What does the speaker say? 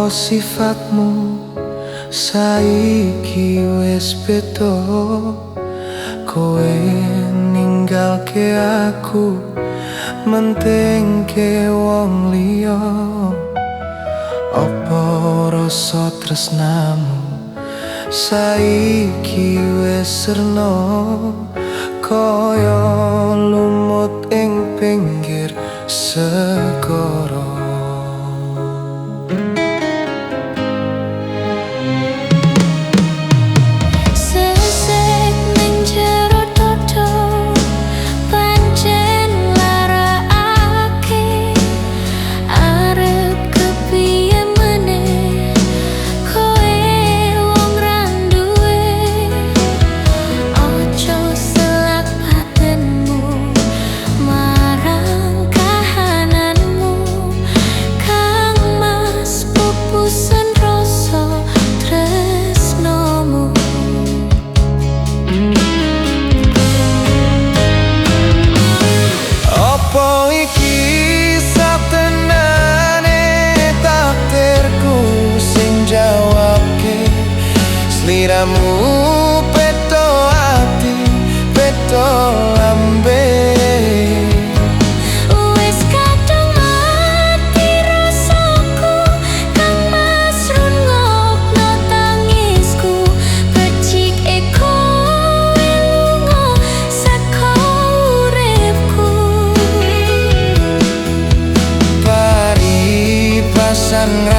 Sifatmu saiki wis beda, kowe ninggalke aku mentingke wong liya. Apa rasa tresnamu saiki wis sirna, kaya lumut ing pinggir segara? Sesek ning jero dodo pancen larakake, arep kepiye meneh kowe wong ra nduwe. Ojo selak batinmu marang kahananmu, Kang Mas pupusen rasa tresnomu. Apa iki satenane takdirku sing jawabke? Sliramu peto ati, peto lambe. Wis kadung mati rasaku, Kang Mas rungokno tangisku. Becike kowe lunga saka uripku. Paribasan